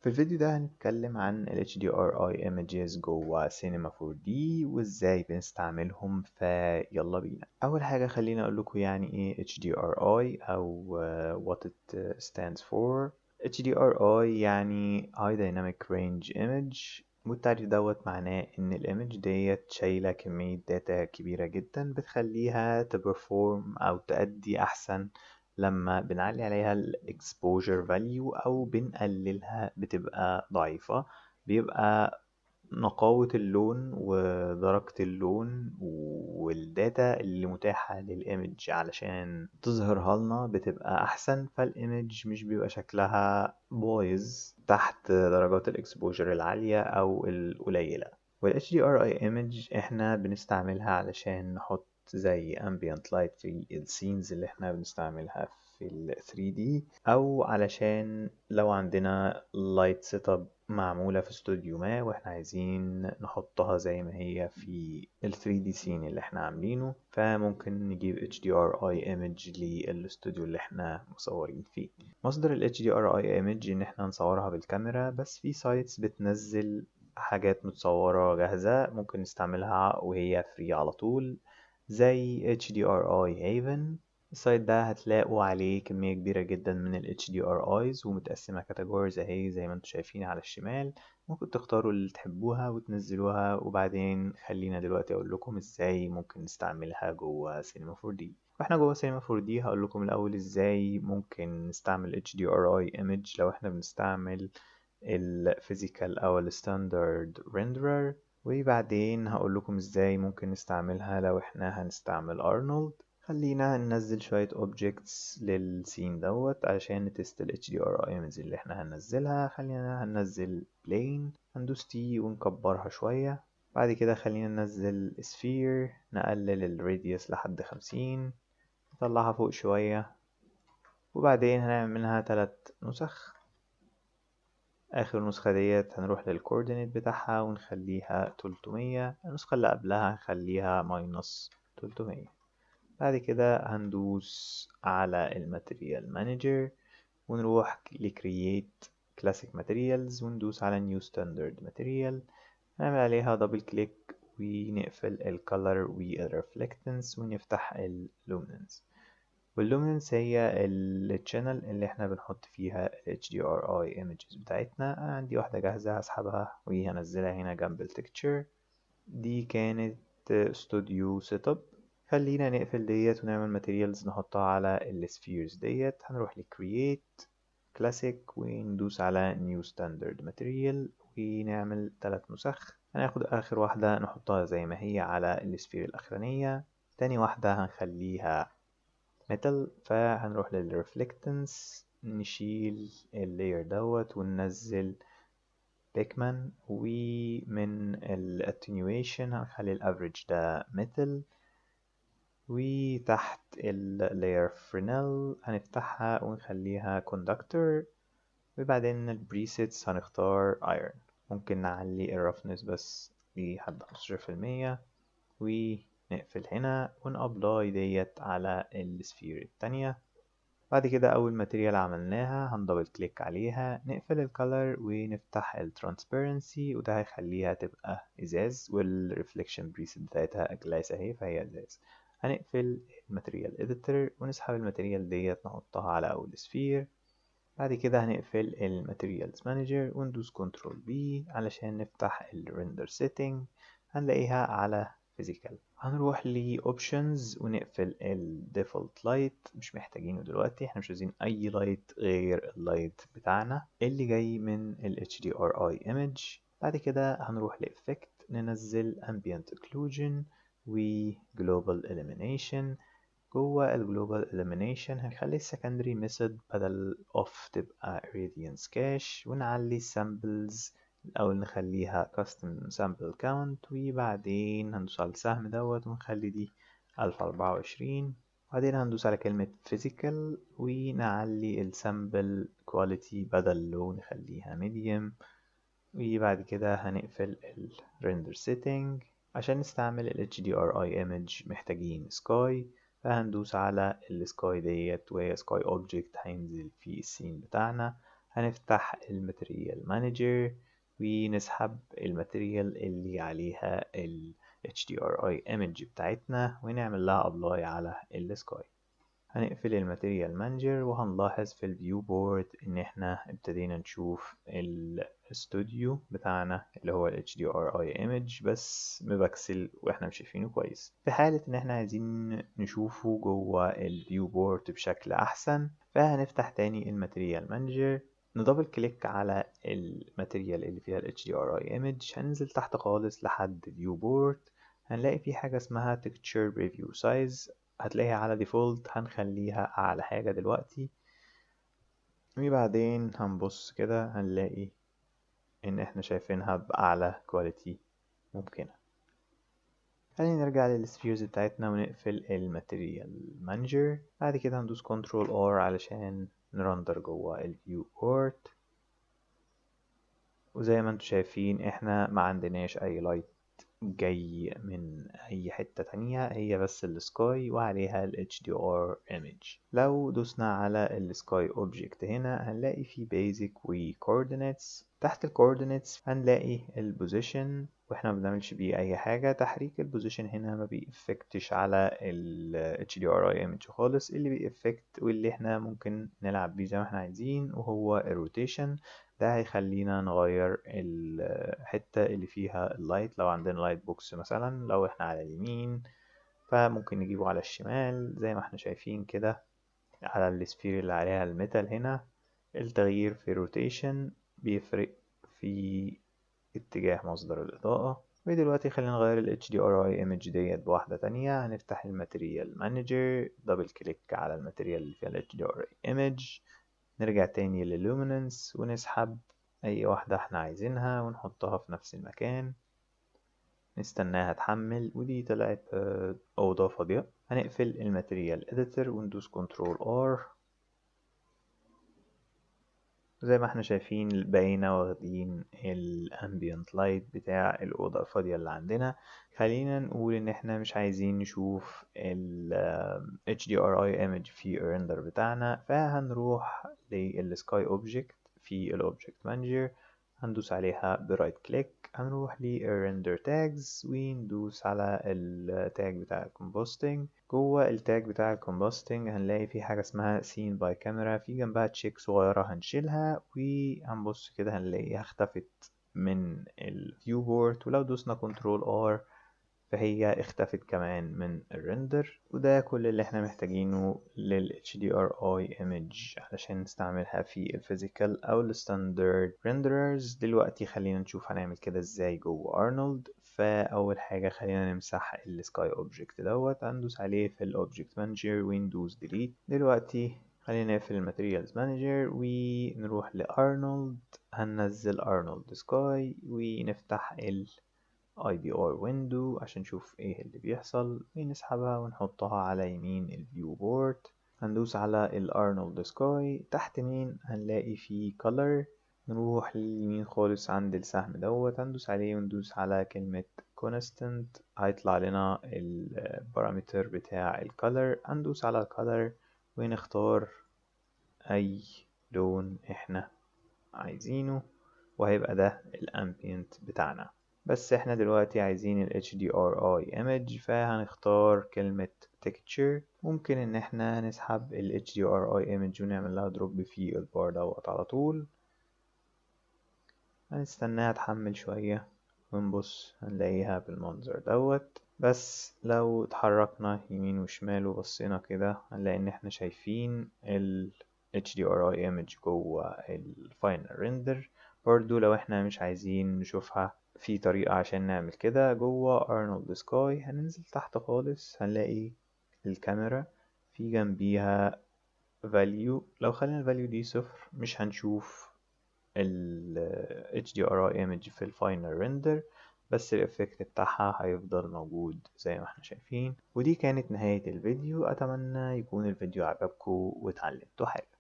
في الفيديو ده هنتكلم عن ال HDRI images جوه Cinema 4D وازاي بنستعملهم، فيلا بينا. اول حاجة خلينا اقول لكم يعني ايه HDRI او what it stands for. HDRI يعني High Dynamic Range Image، والتعريف دوت معناه ان ال image ديت شايلة كمية data كبيرة جدا بتخليها ت perform او تأدي احسن لما بنعلي عليها ال exposure value او بنقللها بتبقى ضعيفة. بيبقى نقاوة اللون ودرجة اللون وال data اللي متاحة لل image علشان تظهرها لنا بتبقى احسن، فال image مش بيبقى شكلها بايظ تحت درجات ال exposure العالية او القليلة. وال HDRI image احنا بنستعملها علشان نحط زي ambient light في ال scenes اللي احنا بنستعملها في ال 3D، او علشان لو عندنا light setup معمولة في استوديو ما واحنا عايزين نحطها زي ما هي في ال 3D scene اللي احنا عاملينه، فممكن نجيب HDRI image للاستوديو اللي احنا مصورين فيه. مصدر ال HDRI image ان احنا نصورها بالكاميرا، بس في sites بتنزل حاجات متصورة جاهزة ممكن نستعملها وهي free على طول، زي HDRI Haven. ال site ده هتلاقوا عليه كمية كبيرة جدا من ال HDRIs ومتقسمة categories اهي زي ما انتم شايفين على الشمال، ممكن تختاروا اللي تحبوها وتنزلوها. وبعدين خلينا دلوقتي اقول لكم ازاي ممكن نستعملها جوه Cinema 4D. واحنا جوه Cinema 4D هقول لكم الاول ازاي ممكن نستعمل HDRI image لو احنا بنستعمل ال physical او ال standard renderer، وبعدين هقول لكم ازاي ممكن نستعملها لو احنا هنستعمل ارنولد. خلينا ننزل شوية objects لل scene دوت علشان ن test ال HDRI images اللي احنا هننزلها. خلينا هننزل plane، هندوس T ونكبرها شوية. بعد كده خلينا ننزل sphere، نقلل ال radius لحد 50، نطلعها فوق شوية، وبعدين هنعمل منها 3 نسخ. آخر نسخة ديت هنروح لل coordinate بتاعها ونخليها 300، النسخة اللي قبلها هنخليها minus 300. بعد كده هندوس على ال material manager ونروح ل create classic materials وندوس على new standard material، نعمل عليها double click ونقفل ال color وال reflectance ونفتح ال luminance. وال luminance هي ال channel اللي احنا بنحط فيها ال HDRI images بتاعتنا. انا عندي واحدة جاهزة هسحبها وهنزلها هنا جنب ال texture. دي كانت studio setup. خلينا نقفل ديت ونعمل materials نحطها على ال spheres ديت. هنروح ل create classic وندوس على new standard material ونعمل 3 نسخ. هناخد اخر واحدة نحطها زي ما هي على ال sphere الاخرانية، تاني واحدة هنخليها metal، فهنروح لل reflectance نشيل ال layer دوت وننزل Beckmann، ومن ال attenuation هنخلي ال average ده metal، وتحت ال layer Fresnel هنفتحها ونخليها conductor، وبعدين ال presets هنختار iron. ممكن نعلي ال roughness بس لحد خمستاشر في المية ونقفل هنا ون apply ديت على ال sphere التانية. بعد كده أول material عملناها هن double click عليها، نقفل ال color ونفتح ال transparency، وده هيخليها تبقى ازاز، وال reflection preset بتاعتها glass اهي فهي ازاز. هنقفل ال material editor ونسحب ال material ديت نحطها على اول sphere. بعد كده هنقفل ال materials manager وندوس control B علشان نفتح ال render setting، هنلاقيها على physical. هنروح ل options ونقفل ال default light، مش محتاجينه دلوقتي، احنا مش عايزين اي light غير ال light بتاعنا اللي جاي من ال HDRI image. بعد كده هنروح ل effect، ننزل ambient occlusion و global illumination. جوه ال global illumination هنخلي ال secondary method بدل off تبقى irradiance cache، ونعلي samples الأول نخليها custom sample count، وبعدين هندوس على السهم دوت ونخلي دي 1024، وبعدين هندوس على كلمة physical ونعلي ال sample quality بدل low نخليها medium، وبعد كده هنقفل ال render setting. عشان نستعمل ال HDRI image محتاجين sky، فهندوس على ال sky ديت وهي sky object هينزل في ال scene بتاعنا. هنفتح ال material manager ونسحب ال material اللي عليها ال HDRI image بتاعتنا ونعمل لها apply على ال sky. هنقفل ال material manager وهنلاحظ في ال viewport ان احنا ابتدينا نشوف الاستوديو بتاعنا اللي هو ال HDRI image بس مبكسل واحنا مش شايفينه كويس. في حالة ان احنا عايزين نشوفه جوه ال viewport بشكل احسن، فهنفتح تاني ال material manager، ن double click على ال material اللي فيها ال HDRI image، هننزل تحت خالص لحد viewport، هنلاقي في حاجة اسمها texture preview size، هتلاقيها على default، هنخليها أعلى حاجة دلوقتي. وبعدين هنبص كده هنلاقي إن إحنا شايفينها بأعلى quality ممكنة. خلينا نرجع لل spheres بتاعتنا ونقفل ال material manager. بعد كده هندوس control R علشان ن render جوه ال viewport. وزي ما انتم شايفين احنا ما عندناش اي light جاي من اي حتة تانية، هي بس ال sky وعليها ال HDR image. لو دوسنا على ال sky object هنا هنلاقي في basic و coordinates. تحت ال coordinates هنلاقي ال position، واحنا ما بنعملش بيه اي حاجة. تحريك ال position هنا ما بي affect ش على ال HDRI image خالص. اللي بي affect واللي احنا ممكن نلعب بيه زي ما احنا عايزين وهو ال rotation. ده هيخلينا نغير الحتة اللي فيها ال light. لو عندنا light box مثلا، لو احنا على اليمين فممكن نجيبه على الشمال زي ما احنا شايفين كده على ال sphere اللي عليها ال metal. هنا التغيير في ال rotation بيفرق في اتجاه مصدر الإضاءة. ودلوقتي خلينا نغير ال HDRI image ديت بواحدة تانية. هنفتح ال material manager، double click على ال material اللي فيها ال HDRI image، نرجع تاني لل luminance ونسحب أي واحدة احنا عايزينها ونحطها في نفس المكان، نستناها تحمل. ودي طلعت أوضة فاضية. هنقفل ال material editor وندوس control R. زي ما احنا شايفين بقينا واخدين ال ambient light بتاع الأوضة الفاضية اللي عندنا. خلينا نقول ان احنا مش عايزين نشوف ال HDRI image في ال render بتاعنا، فهنروح لل sky object في ال object manager، هندوس عليها ب right click، هنروح لل render tags وندوس على ال tag بتاع ال compositing. جوه ال tag بتاع ال compositing هنلاقي في حاجة اسمها seen by camera، في جنبها check صغيرة هنشيلها وهنبص كده هنلاقيها اختفت من ال viewport. ولو دوسنا control R فهي اختفت كمان من ال render. وده كل اللي احنا محتاجينه لل HDRI image علشان نستعملها في ال physical او ال standard renderers. دلوقتي خلينا نشوف هنعمل كده ازاي جوه ارنولد. فاول حاجة خلينا نمسح ال sky object دوت، هندوس عليه في ال object manager وندوس delete. دلوقتي خلينا نقفل ال materials manager ونروح لارنولد، هننزل Arnold sky ونفتح ال IPR window عشان نشوف ايه اللي بيحصل، ونسحبها ونحطها على يمين ال viewport. هندوس على ال Arnold sky، تحت مين هنلاقي فيه color، نروح لليمين خالص عند السهم دوت هندوس عليه وندوس على كلمة constant، هيطلع لنا ال parameter بتاع ال color. هندوس على ال color ونختار اي لون احنا عايزينه، وهيبقى ده ال ambient بتاعنا. بس احنا دلوقتي عايزين ال HDRI image، فهنختار كلمة texture. ممكن ان احنا نسحب ال HDRI image ونعمل لها drop في البار دوت على طول. هنستناها تحمل شوية ونبص هنلاقيها بالمنظر دوت. بس لو اتحركنا يمين وشمال وبصينا كده هنلاقي ان احنا شايفين ال HDRI image جوه ال final render. برضو لو احنا مش عايزين نشوفها في طريقة عشان نعمل كده جوه Arnold sky، هننزل تحت خالص هنلاقي الكاميرا في جنبيها value. لو خلينا ال value دي 0 مش هنشوف ال HDRI image في ال final render، بس ال effect بتاعها هيفضل موجود زي ما احنا شايفين. ودي كانت نهاية الفيديو، اتمنى يكون الفيديو عجبكم واتعلمتوا حاجة.